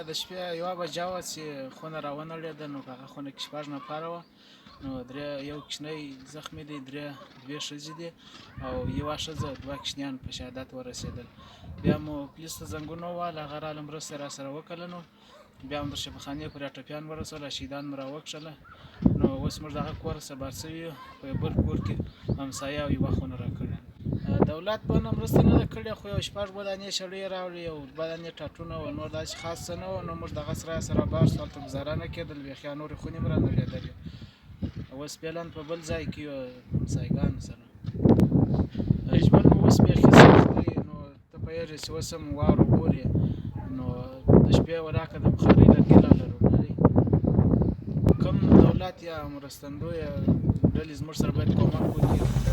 د شپې یوه بجه وه چې خونه راونړېده، نو په هغه خونه کې شپږ نفره وه. نو درې، یو کوچنی زخمی دی، درې، دوې ښځې دي او یوه ښځه، دوه کوچنیان په شهادت ورسېدل. بیا مو پولیس ته زنګونه ووهل، هغه راله مرسته یې راسره وکړه. نو بیا هم تر شفاخانې پورې ټپیان ورسول، شهیدان مو راوکښله. نو اوس موږ دغه کور سبار شوي یو، په یو بل کور کې همسایه او یوه خونه راکړې. دولت به نه مرسته نه ده کړې، خو یو شپږ ودانې شړۍ یې راوړې او دوه دانې ټاټونه وه، نور داسې خاص څه نه وه. نو موږ دغه سره سره بار شو، هلته ګزاره نه کېدل بیخي، نورې خونې هم رانړېدلې. اوس فعلا په بل ځای کې یو همسایګانو سره. ژوند مو اوس بیخي سخت دی. نو ته پوهېږې چې اوس هم واوره اوري، نو د شپې ولاکه د بخارۍ لرګي لا لرو نه دی. کوم دولت یا مرستندویه ډلې زموږ سره باید کومک وکړي.